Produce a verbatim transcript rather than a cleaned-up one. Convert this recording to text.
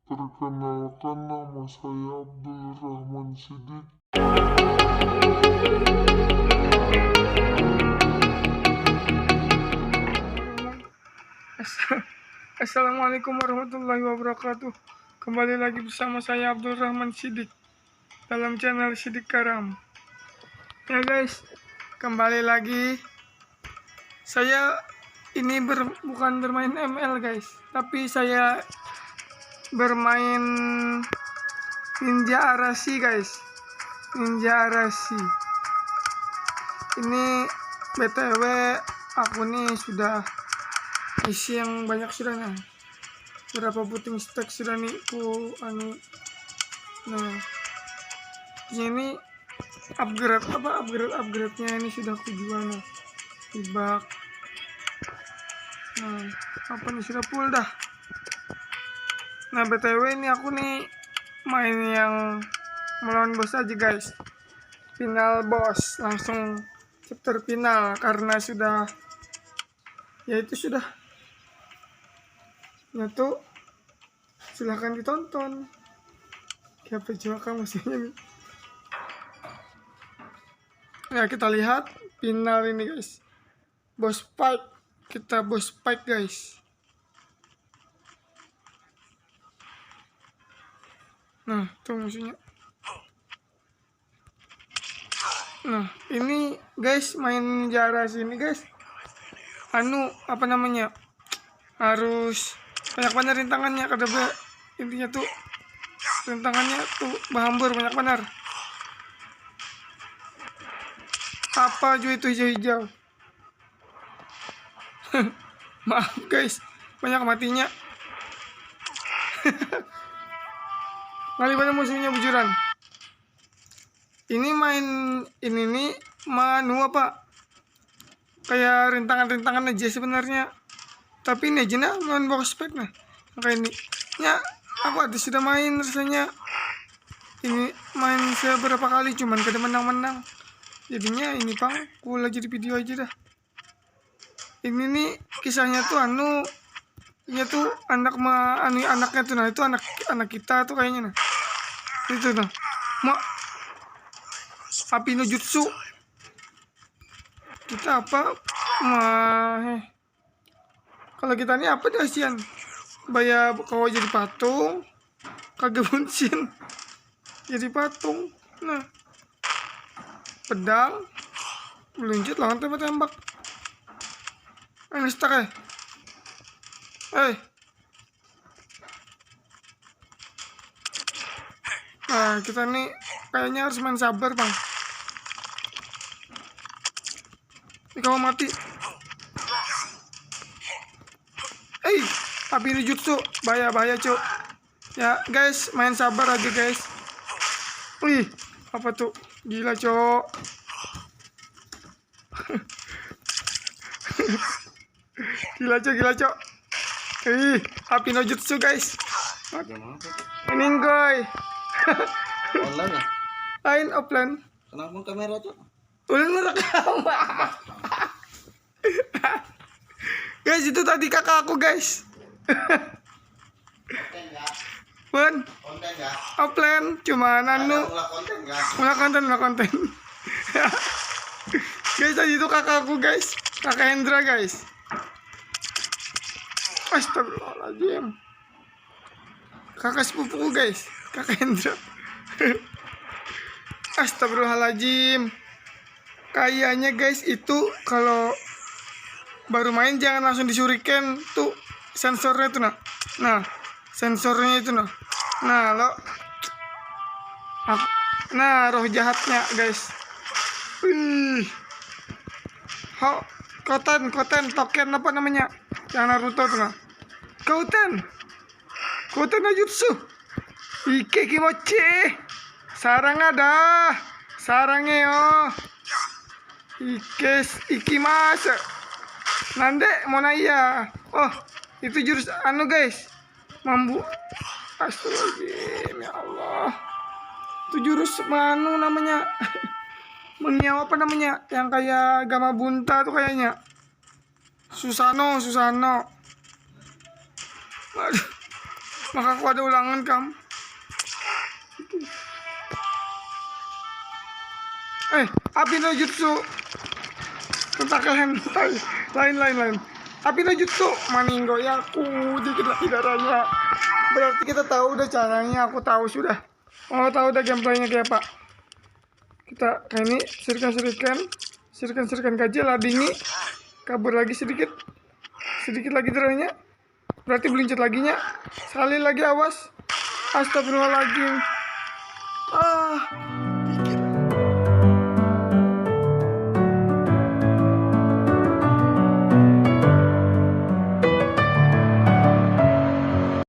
Perkenalkan, nama saya Abdul Rahman Sidik. Assalamualaikum warahmatullahi wabarakatuh. Kembali lagi bersama saya Abdul Rahman Sidik dalam channel Sidik Karam. Ya guys, kembali lagi. Saya ini ber, bukan bermain M L guys, tapi saya bermain Ninja Arasi guys. Ninja Arasi. Ini B T W aku nih sudah isi yang banyak sudah nih. Berapa puting stack sudah nih ku anu. Nah, ini upgrade apa upgrade upgrade nya ini sudah ku jual nih. Ibak. Nah, apa nih sudah full dah. Nah, B T W ini aku nih main yang melawan bos aja guys. Final boss langsung chapter final karena sudah ya itu sudah nyatu. Silahkan ditonton. Siapa juga kamu sih ini? Ya kita lihat final ini guys. Boss fight. Kita boss fight guys. Nah, tuh musuhnya. Nah, ini guys main Ninja Arasi ini guys. Anu apa namanya? Harus banyak banget rintangannya kada be intinya tuh rintangannya tuh bahambur banyak benar. Apa juga itu hijau-hijau. Maaf guys, banyak matinya. Ngalih pada musuhnya bujuran. Ini main ini nih manu apa kayak rintangan-rintangan aja sebenarnya, tapi ini aja nah main box pack nah kayak ini ya. Aku ada sudah main rasanya ini main seberapa kali cuman kada menang-menang jadinya ini pang ku lagi di video aja dah. Ini nih kisahnya tuh anu, ini tuh anak ma anu anaknya tuh nah itu anak anak kita tuh kayaknya nah itu nah ma api no jutsu kita apa ma eh. Kalau kita nih apa dah sian baya kawa jadi patung kagak buncin jadi patung nah pedang meluncit lawan tembak tembak ini stuck eh eh nah kita nih kayaknya harus main sabar bang ini kalau mati eh api ini jutsu bahaya bahaya cuk. Ya guys, main sabar aja guys. Wih, apa tuh? Gila cok. Gila cok, gila cok. Ih, api no jutsu guys. Ini goy. Online lah. Lain offline. Kenapa kamera cok? Ulun merekam. Guys, itu tadi kakak aku guys. Pun offline cuman anu ulah konten ulah konten guys tadi itu kakakku guys kakak Hendra guys astagfirullahaladzim kakak sepupuku guys kakak Hendra astagfirullahaladzim kayaknya guys itu kalau baru main jangan langsung disurikan tuh sensornya tuh nah nah sensornya itu nah nah lo aku, nah roh jahatnya guys wih ho koten koten token apa namanya yang Naruto tuh nah koten koten no jutsu ike kimochi sarang ada sarangnya yo ikes iki mas nande mona iya oh itu jurus anu guys mambu astagfirullahaladzim ya Allah itu jurus manu namanya mengiau apa namanya yang kayak gama bunta tuh kayaknya Susano Susano aduh Maka aku ada ulangan kam. Eh, api no jutsu. Tentakel hentai. Lain, lain, lain. Api no jutsu. Maninggo ya aku dikit lagi darahnya. Berarti kita tahu udah caranya. Aku tahu sudah. Oh, tahu udah gameplaynya kayak apa. Kita kayak ini sirikan-sirikan. Sirikan-sirikan kaji lah dini. Kabur lagi sedikit. Sedikit lagi darahnya. Berarti belincit lagi nya. Sekali lagi awas. Astagfirullahaladzim. Ah.